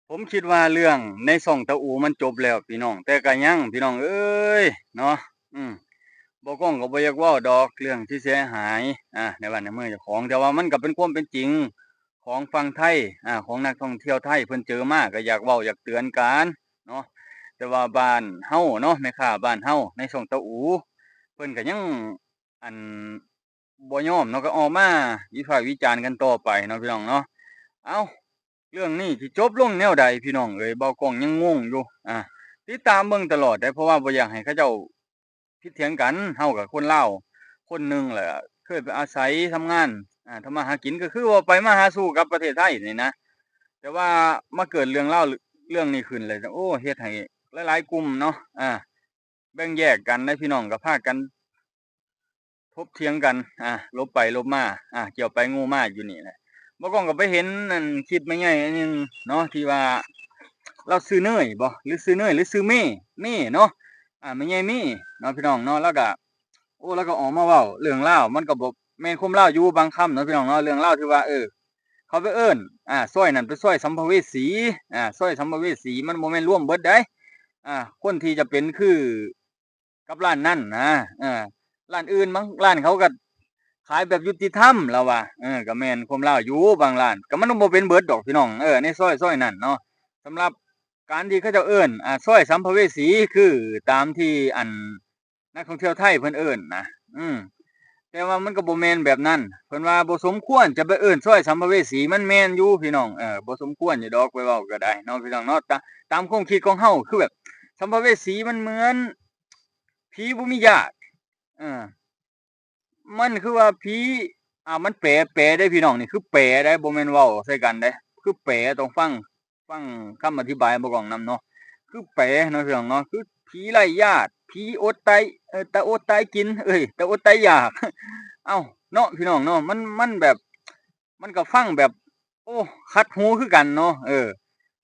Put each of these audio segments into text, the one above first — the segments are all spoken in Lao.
ผมคิดว่าเรื่องในช่องตาอูมันจบแล้วพี่น้อง แต่ก็ยังพี่น้องเอ้ยเนาะ อืม บ่าวกล้องก็บ่อยากเว้าดอกเรื่องที่เสียหาย อ่า ในบ้านในเมืองเจ้าของ แต่ว่ามันก็เป็นความเป็นจริงของฝั่งไทย อ่า ของนักท่องเที่ยวไทย เพิ่นเจอมาก็อยากเว้าอยากเตือนกันเนาะ แต่ว่าบ้านเฮาเนาะ แม่ค้าบ้านเฮาในช่องตาอู เพิ่นก็ยัง อัน บ่ยอมเนาะ ก็ออกมาวิพากษ์วิจารณ์กันต่อไปเนาะพี่น้องเนาะ เอ้า เรื่องนี้สิจบลงแนวใดพี่น้องเอ๋ย บ่าวกล้องยังงงอยู่ อ่า ติดตามเบิ่งตลอดเด้ เพราะว่าบ่อยากให้เขาเจ้าผิดเถียงกัน เฮาก็คนลาวคนหนึ่งแหละ เคยไปอาศัยทำงาน อ่า ทำมาหากิน ก็คือว่าไปมาหาสู่กับประเทศไทยนี่นะ แต่ว่ามาเกิดเรื่องราวเรื่องนี้ขึ้นเลย โอ้ เฮ็ดให้หลายๆกลุ่มเนาะ อ่า แบ่งแยกกันเด้พี่น้อง ก็พากันถกเถียงกัน อ่า หลบไปหลบมา อ่า เกี่ยวไปงูมาอยู่นี่แหละ บ่าวกล้องก็ไปเห็นอันคลิปแม่ใหญ่อันหนึ่งเนาะ ที่ว่าลาวชื่อเนยบ่ หรือชื่อเนย หรือชื่อเม เมเนาะ อ่า แม่ใหญ่เมเนาะพี่น้องเนาะ แล้วก็ โอ้ แล้วก็ออกมาเว้าเรื่องลาว มันก็บ่แม่นความลาวอยู่บางคำเนาะพี่น้องเนาะ เรื่องลาวที่ว่า เออ เขาไปเอิ้น อ่า ซอยนั้นเป็นซอยสัมภเวสี อ่า ซอยสัมภเวสี มันบ่แม่นรวมเบิดใด อ่า คนที่จะเป็นคือกับร้านนั้นนะ เออ ร้านอื่นบางร้านเขาก็ขายแบบยุติธรรม ลาวว่า เออ ก็แม่นความลาวอยู่บางร้าน ก็มันบ่เป็นเบิดดอกพี่น้อง เออ ในซอย ซอยนั้นเนาะ สำหรับการที่เขาเจ้าเอิ้น อ่า ซอยสัมภเวสี คือตามที่อัน นักท่องเที่ยวไทยเพิ่นเอิ้นนะ อืม แต่ว่ามันก็บ่แม่นแบบนั้น เพิ่นว่าบ่สมควรจะไปเอิ้นซอยสัมภเวสี มันแม่นอยู่พี่น้อง เออ บ่สมควรอยู่ดอก ไปเว้าก็ได้เนาะพี่น้องเนาะ ตา- ตามความคิดของเฮา คือแบบสัมภเวสีมันเหมือนผีบ่มีญาติ เออ มันคือว่าผี อ่า มันแปล แปลเด้พี่น้อง นี่คือแปลเด้ บ่แม่นเว้าใส่กันเด้ คือแปล ต้องฟัง ฟังคำอธิบายบ่าวกล้องนำเนาะ คือแปลเนาะพี่น้องเนาะ คือผีไร้ญาติ ผีอดตาย เอ่อ ตาอดตายกิน เอ้ย ตาอดตายอยาก เอ้า เนาะพี่น้องเนาะ มัน มันแบบ มันก็ฟังแบบ โอ้ ขัดหูคือกันเนาะ เออ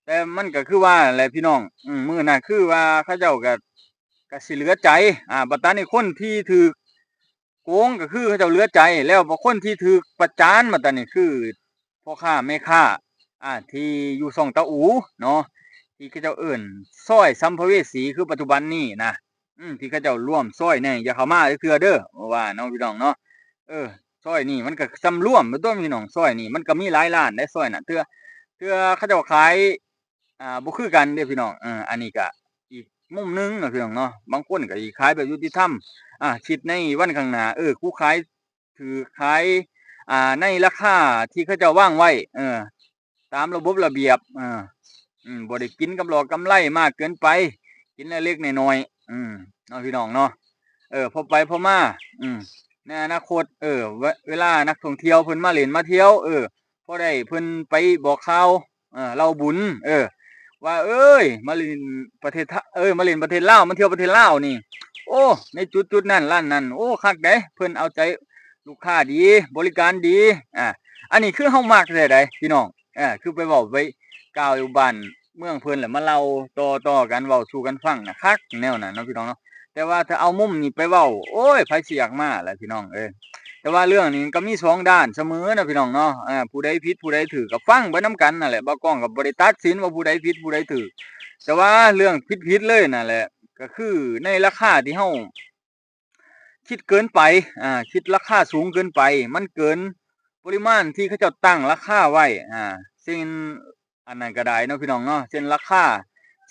แต่มันก็คือว่าแหละพี่น้อง อืม มื้อนั้นคือว่าเขาเจ้าก็ ก็สิเหลือใจ อ่า บัดตานี้คนที่ถูกโกงก็คือเขาเจ้าเหลือใจ แล้วบัดคนที่ถูกประจาน บัดตานี้คือพ่อค้าแม่ค้า อ่า ที่อยู่ช่องตาอูเนาะ ที่เขาเจ้าเอิ้นซอยสัมภเวสี คือปัจจุบันนี้นะ อืม ที่เขาเจ้าร่วมซอยนี่ อย่าเข้ามาจักเทื่อเด้อ ว่าเนาะพี่น้องเนาะ เออ ซอยนี่มันก็ส่ำรวมไปตั๊วพี่น้อง ซอยนี่มันก็มีหลายร้านเด้ ซอยนั้น เทื่อ เทื่อเขาเจ้าขาย อ่า บ่คือกันเด้พี่น้อง เออ อันนี้ก็อีกมุมหนึ่งเนาะพี่น้องเนาะ บางคนก็สิขายแบบยุติธรรม อ่า คิดในวันข้างหน้า เออ กูขายถูก ขาย อ่า ในราคาที่เขาเจ้าวางไว้ เออ ตามระบบระเบียบ เออ อืม บ่ได้กินกำลอกกำไรมากเกินไป กินเล็กๆน้อยๆ อืม เนาะพี่น้องเนาะ เออ พอไปพอมา อืม ในอนาคต เออ เว- เวลานักท่องเที่ยวเพิ่นมาเล่นมาเที่ยว เออ พอได้เพิ่นไปบอกข่าว เออ เล่าบุญ เออ ว่า เอ้ย มาเล่นประเทศไท- เอ้ย มาเล่นประเทศลาว มาเที่ยวประเทศลาวนี่ โอ้ ในจุดๆนั้น ร้านนั้น โอ้ คักเด้ เพิ่นเอาใจลูกค้าดี บริการดี อ่า อันนี้คือเฮามักแท้ใดพี่น้อง เออ คือไปเว้าไปกล่าวอยู่บ้านเมืองเพิ่น แล้วมาเล่าต่อๆกัน เว้าสู่กันฟังน่ะ คักแนวนั้นเนาะพี่น้องเนาะ แต่ว่าถ้าเอามุมนี้ไปเว้า โอ๊ย ไผสิอยากมาล่ะพี่น้องเอ้ย แต่ว่าเรื่องนี้มันก็มีสองด้านเสมอนะพี่น้องเนาะ เออ ผู้ใดผิดผู้ใดถูกก็ฟังไปนำกันนั่นแหละ บ่าวกล้องก็บ่ได้ตัดสินว่าผู้ใดผิดผู้ใดถูก แต่ว่าเรื่องผิดๆเลยนั่นแหละ ก็คือในราคาที่เฮา คิดเกินไป อ่า คิดราคาสูงเกินไป มันเกินปริมาณที่เขาเจ้าตั้งราคาไว้ อ่า เช่น อันนั้นก็ได้เนาะพี่น้องเนาะ เช่น ราคา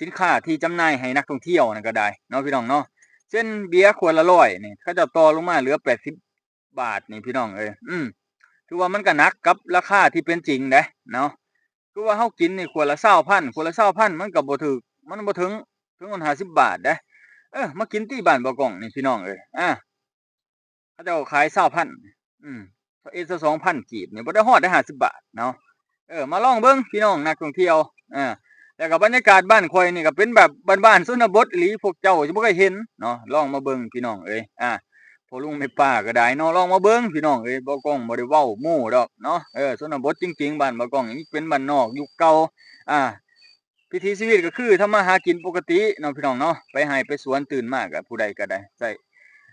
สินค้าที่จำหน่ายให้นักท่องเที่ยวนั่นก็ได้เนาะพี่น้องเนาะ เช่น เบียร์ขวดละร้อยนี่ เขาเจ้าต่อลงมาเหลือแปดสิบบาทนี่พี่น้องเอ้ย อืม ถือว่ามันก็หนักกับราคาที่เป็นจริงเด้เนาะ คือว่าเฮากินนี่ขวดละซาวพัน ขวดละซาวพัน มันก็บ่ถูก มันบ่ถึง ถึงฮอดห้าสิบบาทเด้ เออ มากินตี้บ้านบ่าวกล้องนี่พี่น้องเอ้ย อ่า เขาเจ้าขายซาวพัน อืม ซาวเอ็ด ซาวสองพันกีบนี่ บ่ได้ฮอดได้ห้าสิบบาทเนาะ เออ มาลองเบิ่งพี่น้องนักท่องเที่ยว เออ แล้วก็บรรยากาศบ้านข่อยนี่ก็เป็นแบบบ้านๆชนบทอีหลี พวกเจ้าสิบ่เคยเห็นเนาะ ลองมาเบิ่งพี่น้องเอ้ย อ่า พ่อลุงแม่ป้าก็ได้เนาะ ลองมาเบิ่งพี่น้องเอ้ย บ่าวกล้องบ่ได้เว้าโม้ดอกเนาะ เออ ชนบทจริงๆ บ้านบ่าวกล้องนี่เป็นบ้านนอกยุคเก่า อ่า วิถีชีวิตก็คือทำมาหากินปกติเนาะพี่น้องเนาะ ไปไร่ไปสวน ตื่นมาก็ผู้ใดก็ได้ ใช้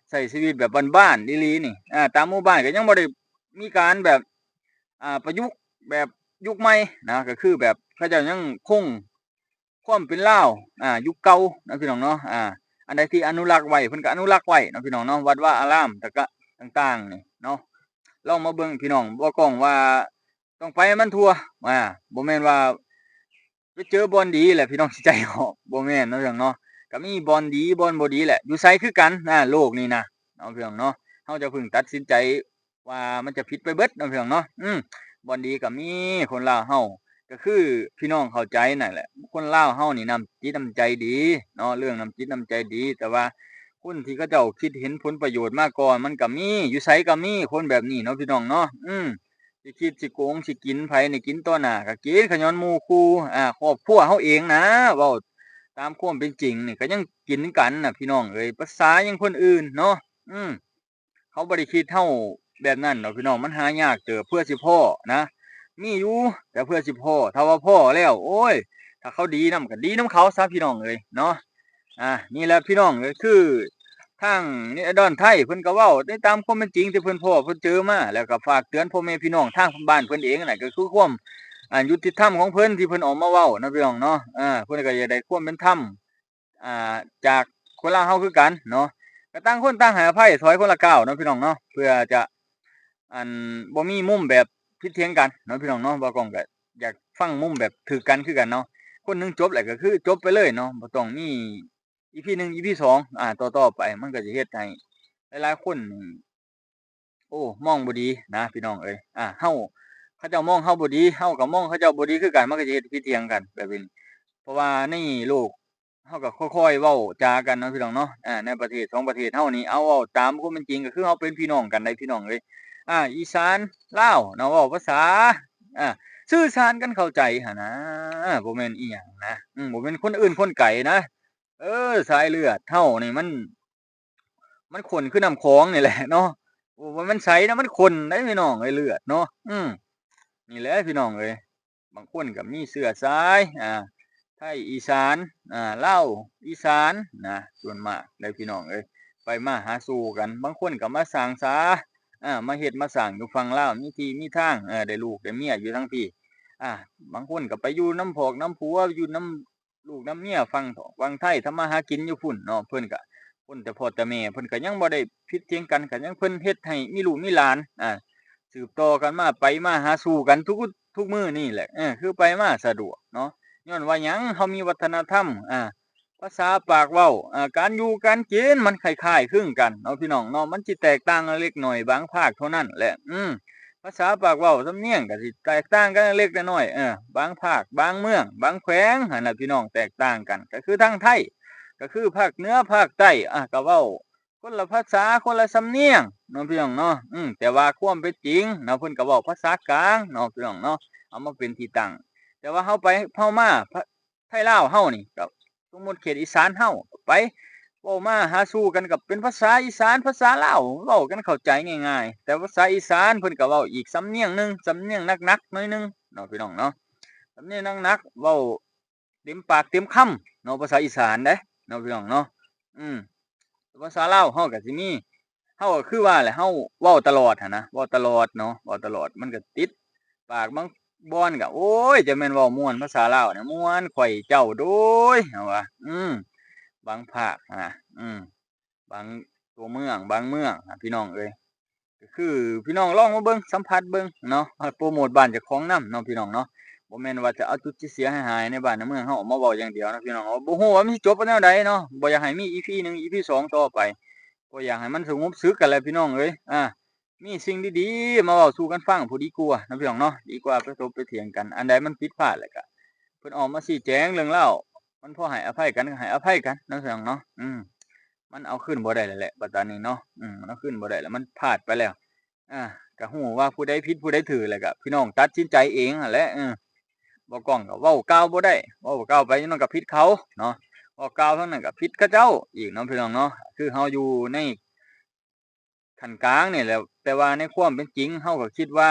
ใช้ชีวิตแบบบ้านๆอีหลีนี่ อ่า ตามหมู่บ้านก็ยังบ่ได้มีการแบบ อ่า ประยุกต์แบบยุคใหม่นะ ก็คือแบบเขาเจ้ายังคง ຄວາມເປັນລາວ ອ່າ ຍຸກເກົ່າເນາະ ພີ່ນ້ອງເນາະ. ອ່າ ອັນໃດທີ່ອະນຸລັກໄວ້ ເພິ່ນກໍອະນຸລັກໄວ້ເນາະ ພີ່ນ້ອງເນາະ, ວັດວາອາຣາມ ແລ້ວກໍຕ່າງໆນີ້ເນາະ. ລອງມາເບິ່ງ ພີ່ນ້ອງ ບໍ່ກ້ອງວ່າ ຕ້ອງໄປໃຫ້ມັນທົ່ວ. ອ່າ ບໍ່ແມ່ນວ່າໄປເຈີບ່ອນດີແລ້ວພີ່ນ້ອງຊິໃຈອອກ ບໍ່ແມ່ນເນາະ ພີ່ນ້ອງເນາະ. ກໍມີບ່ອນດີບ່ອນບໍ່ດີແຫຼະ ຢູ່ໃສຄືກັນ ອ່າ ໂລກນີ້ນະເນາະ ພີ່ນ້ອງເນາະ. ເຮົາຈະເພິ່ງຕັດສິນໃຈວ່າມັນຈະຜິດໄປເບິດເນາະ ພີ່ນ້ອງເນາະ. ອືມ ບ່ອນດີກໍມີ ຄົນລາວເຮົາ ກໍຄືພີ່ນ້ອງເຂົ້າໃຈນັ້ນແຫຼະ ຄົນລາວເຮົານີ້ນ້ຳຈິດນ້ຳໃຈດີເນາະ ເລື່ອງນ້ຳຈິດນ້ຳໃຈດີ. ແຕ່ວ່າຄົນທີ່ເຂົາເຈົ້າຄິດເຫັນຜົນປະໂຫຍດມາກ່ອນ ມັນກໍມີ ຢູ່ໃສກໍມີຄົນແບບນີ້ເນາະ ພີ່ນ້ອງເນາະ. ອືມ ຊິຄິດຊິໂກງຊິກິນໃຜນີ້ ກິນຕໍ່ໜ້າກໍກິນ ຂະຫຍ້ອນໝູ່ຄູ່ ອ່າ ຄອບຄົວເຮົາເອງນະ. ເວົ້າຕາມຄວາມເປັນຈິງນີ້ ກໍຍັງກິນກັນນະ ພີ່ນ້ອງເອີຍ ປະສາຫຍັງຄົນອື່ນເນາະ. ອືມ ເຂົາບໍ່ໄດ້ຄິດເຮົາແບບນັ້ນດອກ ພີ່ນ້ອງ. ມັນຫາຍາກເຕີບ ເພື່ອຊິພໍ້ນະ ມີຢູ່ ແຕ່ເພື່ອຊິພໍ້ ຖ້າວ່າພໍ້ແລ້ວ ໂອ້ຍ ຖ້າເຂົາດີນຳກໍດີນຳເຂົາຊະ ພີ່ນ້ອງເອີຍເນາະ. ອ່າ ນີ້ແຫຼະ ພີ່ນ້ອງເອີຍ ຄືທາງເນດອາດອນໄທ ເພິ່ນກໍເວົ້າໃນຕາມຄວາມເປັນຈິງທີ່ເພິ່ນພໍ້ເພິ່ນເຈີມາ ແລ້ວກໍຝາກເຕືອນພໍ່ແມ່ພີ່ນ້ອງທາງບ້ານເພິ່ນເອງນະ ກໍຄືຄວາມ ອ່າ ຍຸຕິທຳຂອງເພິ່ນທີ່ເພິ່ນອອກມາເວົ້າເນາະ ພີ່ນ້ອງເນາະ. ເອີ ເພິ່ນກໍຢາກໄດ້ຄວາມເປັນທຳ ອ່າ ຈາກຄົນລາວເຮົາຄືກັນເນາະ. ກໍຕ່າງຄົນຕ່າງໃຫ້ອະໄພ ຖອຍຄົນລະກ້າວເນາະ ພີ່ນ້ອງເນາະ ເພື່ອຈະ ອັນ ບໍ່ມີມຸມແບບຜິດຖຽງກັນເນາະ ພີ່ນ້ອງເນາະ. ບ່າວກ້ອງກໍຢາກຟັງມຸມແບບຖືກກັນຄືກັນເນາະ. ຄົນໜຶ່ງຈົບແລ້ວກໍຄືຈົບໄປເລີຍເນາະ ບໍ່ຕ້ອງມີອີພີໜຶ່ງ ອີພີສອງ ອ່າ ຕໍ່ໆໄປ ມັນກໍຈະເຮັດໃຫ້ຫຼາຍໆຄົນນີ້ ໂອ້ ມອງບໍ່ດີນະ ພີ່ນ້ອງເອີຍ. ອ່າ ເຮົາ ເຂົາເຈົ້າມອງເຮົາບໍ່ດີ ເຮົາກໍມອງເຂົາເຈົ້າບໍ່ດີຄືກັນ ມັນກໍຈະເຮັດຜິດຖຽງກັນແບບນີ້. ເພາະວ່າໃນໂລກ ເຮົາກໍຄ່ອຍໆເວົ້າຈາກັນເນາະ ພີ່ນ້ອງເນາະ. ອ່າ ໃນປະເທດສອງປະເທດເຮົານີ້ ເອົາເວົ້າຕາມຄວາມເປັນຈິງ ກໍຄືເຮົາເປັນພີ່ນ້ອງກັນໄດ໋ ພີ່ນ້ອງເອີຍ. ອ່າ ອີສານລາວເນາະ ເວົ້າພາສາ ອ່າ ສື່ສານກັນເຂົ້າໃຈຫັ້ນນະ ບໍ່ແມ່ນອີ່ຫຍັງນະ. ອືມ ບໍ່ແມ່ນຄົນອື່ນຄົນໄກນະ. ເອີ ສາຍເລືອດເຮົານີ້ມັນ ມັນຂຸ້ນຄືນ້ຳຂອງນີ້ແຫຼະເນາະ. ໂອ້ ບໍ່ແມ່ນໃສນະ ມັນຂຸ້ນໄດ໋ ພີ່ນ້ອງເອີຍ ເລືອດເນາະ. ອືມ ນີ້ແຫຼະ ພີ່ນ້ອງເອີຍ ບາງຄົນກໍມີເຊື້ອສາຍ ອ່າ ໄທອີສານ ອ່າ ລາວອີສານນະ ສ່ວນມາກເດ້ ພີ່ນ້ອງເອີຍ. ໄປມາຫາສູ່ກັນ ບາງຄົນກໍມາສ້າງສາ ອ່າ ມາເຮັດມາສ້າງຢູ່ຝັ່ງລາວ ມີທີ່ມີທາງ ເອີ ໄດ້ລູກໄດ້ເມຍຢູ່ທາງພີ້. ອ່າ ບາງຄົນກໍໄປຢູ່ນຳພອກນຳຜົວ ຢູ່ນຳ ລູກນຳເມຍຝັ່ງ ຝັ່ງໄທ ທຳມາຫາກິນຢູ່ພຸ້ນເນາະ. ເພິ່ນກະຄົນແຕ່ພໍ່ແຕ່ແມ່ ເພິ່ນກະຍັງບໍ່ໄດ້ຜິດຖຽງກັນ ກະຍັງເພິ່ນເຮັດໃຫ້ມີລູກມີຫຼານ ອ່າ ສືບຕໍ່ກັນມາ ໄປມາຫາສູ່ກັນທຸກ ທຸກມື້ນີ້ແຫຼະ. ເອີ ຄືໄປມາສະດວກເນາະ. ຍ້ອນວ່າຫຍັງ? ເຮົາມີວັດທະນະທຳ ອ່າ ພາສາປາກເວົ້າ ອ່າ ການຢູ່ການກິນ ມັນຄ້າຍໆຄືກັນເນາະ ພີ່ນ້ອງເນາະ. ມັນຊິແຕກຕ່າງເລັກໜ້ອຍບາງພາກເທົ່ານັ້ນແຫຼະ. ອືມ ພາສາປາກເວົ້າ ສຳນຽງກໍຊິແຕກຕ່າງກັນເລັກໆນ້ອຍໆ ເອີ ບາງພາກ ບາງເມືອງ ບາງແຂວງຫັ້ນນະ ພີ່ນ້ອງ ແຕກຕ່າງກັນ. ກໍຄືທາງໄທ ກໍຄືພາກເໜືອພາກໃຕ້ ອ່າ ກໍເວົ້າຄົນລະພາສາ ຄົນລະສຳນຽງເນາະ ພີ່ນ້ອງເນາະ. ອືມ ແຕ່ວ່າຄວາມເປັນຈິງເນາະ ເພິ່ນກໍເວົ້າພາສາກາງເນາະ ພີ່ນ້ອງເນາະ ເອົາມາເປັນທີ່ຕັ້ງ. ແຕ່ວ່າເຮົາໄປ ເຮົາມາ ໄທລາວເຮົານີ້ ກໍສົມມຸດເຂດອີສານເຮົາ ໄປເວົ້າມາຫາສູ່ກັນກໍເປັນພາສາອີສານ ພາສາລາວ ເວົ້າກັນເຂົ້າໃຈງ່າຍໆ. ແຕ່ພາສາອີສານເພິ່ນກໍເວົ້າອີກສຳນຽງໜຶ່ງ ສຳນຽງໜັກໆໜ້ອຍໜຶ່ງເນາະ ພີ່ນ້ອງເນາະ. ສຳນຽງໜັກໆ ເວົ້າເຕັມປາກເຕັມຄຳເນາະ ພາສາອີສານເດ້ເນາະ ພີ່ນ້ອງເນາະ. ອືມ ພາສາລາວເຮົາກໍຊິມີ ເຮົາກໍຄືວ່າແຫຼະ ເຮົາເວົ້າຕະຫຼອດຫັ້ນນະ ເວົ້າຕະຫຼອດເນາະ ເວົ້າຕະຫຼອດ ມັນກໍຕິດປາກ. ບາງບ່ອນກໍ ໂອ້ຍ ຈະແມ່ນເວົ້າມ່ວນ ພາສາລາວນີ້ມ່ວນ ຂ້ອຍເຈົ້າໂດຍ ເຮົາວ່າ ອືມ ບາງພາກນະ ອືມ ບາງຕົວເມືອງ ບາງເມືອງນະ ພີ່ນ້ອງເອີຍ. ກໍຄືພີ່ນ້ອງລອງມາເບິ່ງ ສຳຜັດເບິ່ງເນາະ ໂປຣໂມດບ້ານເຈົ້າຂອງນຳເນາະ ພີ່ນ້ອງເນາະ. ບໍ່ແມ່ນວ່າຈະເອົາຈຸດທີ່ເສຍຫາຍໆໃນບ້ານໃນເມືອງເຮົາອອກມາເວົ້າຢ່າງດຽວເນາະ ພີ່ນ້ອງເນາະ. ບໍ່ຮູ້ວ່າມັນຊິຈົບໄປແນວໃດເນາະ ບໍ່ຢາກໃຫ້ມີອີພີໜຶ່ງ ອີພີສອງຕໍ່ໄປ ກໍຢາກໃຫ້ມັນສະຫງົບສຶກກັນແຫຼະ ພີ່ນ້ອງເອີຍ. ອ່າ ມີສິ່ງດີໆມາເວົ້າສູ່ກັນຟັງຜູ້ດີກວ່າເນາະ ພີ່ນ້ອງເນາະ ດີກວ່າໄປຕົບໄປຖຽງກັນ. ອັນໃດມັນຜິດພາດແລ້ວກະ ເພິ່ນອອກມາຊີ້ແຈງເລື່ອງລາວ ມັນພໍໃຫ້ອະໄພກັນ ໃຫ້ອະໄພກັນເນາະ ພີ່ນ້ອງເນາະ. ອືມ ມັນເອົາຄືນບໍ່ໄດ້ແລ້ວແຫຼະ ບັດຕານີ້ເນາະ. ອືມ ມັນເອົາຄືນບໍ່ໄດ້ແລ້ວ ມັນພາດໄປແລ້ວ. ອ່າ ກະຮູ້ວ່າຜູ້ໃດຜິດຜູ້ໃດຖືກ ແລ້ວກະພີ່ນ້ອງຕັດສິນໃຈເອງຫັ້ນແຫຼະ. ເອີ ບໍ່ກ້ອງກໍເວົ້າກ່າວບໍ່ໄດ້ ເວົ້າກ່າວໄປຈັ່ງນັ້ນກໍຜິດເຂົາເນາະ ເວົ້າກ່າວທາງນັ້ນກໍຜິດເຂົາເຈົ້າອີກເນາະ ພີ່ນ້ອງເນາະ. ຄືເຮົາຢູ່ໃນ ຂັ້ນກາງນີ້ແຫຼະ ແຕ່ວ່າໃນຄວາມເປັນຈິງເຮົາກໍຄິດວ່າ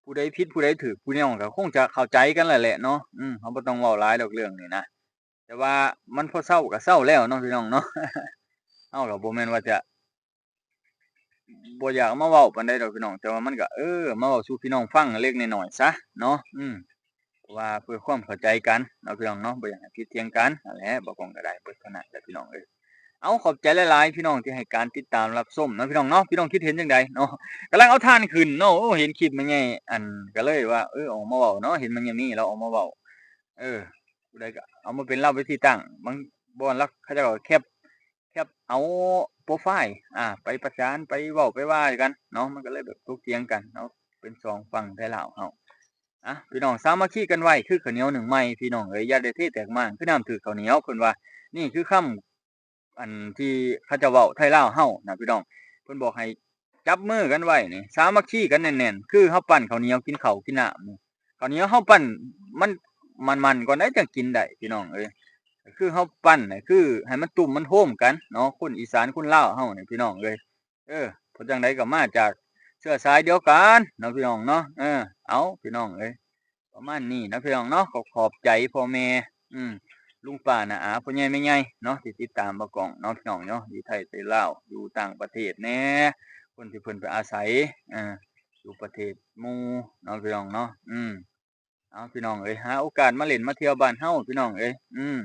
ຜູ້ໃດຜິດຜູ້ໃດຖືກ ພີ່ນ້ອງກໍຄົງຈະເຂົ້າໃຈກັນແລ້ວແຫຼະເນາະ. ອືມ ເຮົາບໍ່ຕ້ອງເວົ້າຫຼາຍດອກເລື່ອງນີ້ນະ ແຕ່ວ່າມັນພໍເຊົາກໍເຊົາແລ້ວເນາະ ພີ່ນ້ອງເນາະ. ເຮົາກໍບໍ່ແມ່ນວ່າຈະບໍ່ຢາກມາເວົ້າປານໃດດອກ ພີ່ນ້ອງ ແຕ່ວ່າມັນກໍ ເອີ ມາເວົ້າສູ່ພີ່ນ້ອງຟັງເລັກໆນ້ອຍໆຊະເນາະ. ອືມ ວ່າເພື່ອຄວາມເຂົ້າໃຈກັນເນາະ ພີ່ນ້ອງເນາະ ບໍ່ຢາກໃຫ້ຜິດຖຽງກັນ ນັ້ນແຫຼະ ບໍ່ກອງກໍໄດ້ ເບິດເທົ່ານັ້ນແຫຼະ ພີ່ນ້ອງເອີຍ. ເອົາ ຂອບໃຈຫຼາຍໆ ພີ່ນ້ອງທີ່ໃຫ້ການຕິດຕາມຮັບຊົມເນາະ ພີ່ນ້ອງເນາະ. ພີ່ນ້ອງຄິດເຫັນຈັ່ງໃດເນາະ? ກຳລັງເອົາຖ່ານຂຶ້ນເນາະ ໂອ້ ເຫັນຄລິບແມ່ໃຫຍ່ ອັນ ກໍເລີຍວ່າ ເອີ ອອກມາເວົ້າເນາະ ເຫັນແມ່ໃຫຍ່ມີລາວອອກມາເວົ້າ ເອີ ຜູ້ໃດກໍເອົາມາເປັນລາວເປັນທີ່ຕັ້ງ ບາງບ່ອນລາວ ເຂົາເຈົ້າກໍແຄັບ ແຄັບເອົາໂປຣໄຟລ໌ ອາ ໄປປະສານ ໄປເວົ້າໄປວ່າກັນເນາະ ມັນກໍເລີຍແບບຕົກຖຽງກັນເນາະ ເປັນສອງຝັ່ງໄທລາວເຮົາ. ອາ ພີ່ນ້ອງສາມັກຄີກັນໄວ້ຄືເຂົ້າໜຽວໜຶ້ງໄມ້ ພີ່ນ້ອງເອີຍ ຢ່າໄດ້ເທແຕກມ້າງຄືນ້ຳຖືກເຂົ້າໜຽວ ເພິ່ນວ່າ ນີ້ຄືຄຳ ອັນທີ່ເຂົາເຈົ້າເວົ້າໄທລາວເຮົານະ ພີ່ນ້ອງ ເພິ່ນບອກໃຫ້ຈັບມືກັນໄວ້ນີ້ ສາມັກຄີກັນແໜ້ນໆ ຄືເຮົາປັ້ນເຂົ້າໜຽວກິນເຂົ້າກິນນ້ຳນີ້ ເຂົ້າໜຽວເຮົາປັ້ນມັນມັນໆກ່ອນໄດ໋ ຈັ່ງກິນໄດ້ ພີ່ນ້ອງເອີຍ. ຄືເຮົາປັ້ນນະ ຄືໃຫ້ມັນຕຸ້ມມັນໂຮມກັນເນາະ ຄົນອີສານຄົນລາວເຮົານີ້ ພີ່ນ້ອງເອີຍ. ເອີ ເພາະຈັ່ງໃດກໍມາຈາກເຊື້ອສາຍດຽວກັນເນາະ ພີ່ນ້ອງເນາະ. ເອີ ເອົາ ພີ່ນ້ອງເອີຍ ປະມານນີ້ເນາະ ພີ່ນ້ອງເນາະ. ກໍຂອບໃຈພໍ່ແມ່ ອືມ ລຸງປ້ານ້າອາ ພໍ່ໃຫຍ່ແມ່ໃຫຍ່ເນາະ ທີ່ຕິດຕາມບ່າວກອງເນາະ ພີ່ນ້ອງເນາະ ຢູ່ໄທໄປລາວ ຢູ່ຕ່າງປະເທດແດ່ ຄົນທີ່ເພິ່ນໄປອາໄສ ເອີ ຢູ່ປະເທດໝູ່ເນາະ ພີ່ນ້ອງເນາະ. ອືມ ເອົາ ພີ່ນ້ອງເອີຍ ຫາໂອກາດມາຫຼິ້ນມາທ່ຽວບ້ານເຮົາ ພີ່ນ້ອງເອີຍ. ອືມ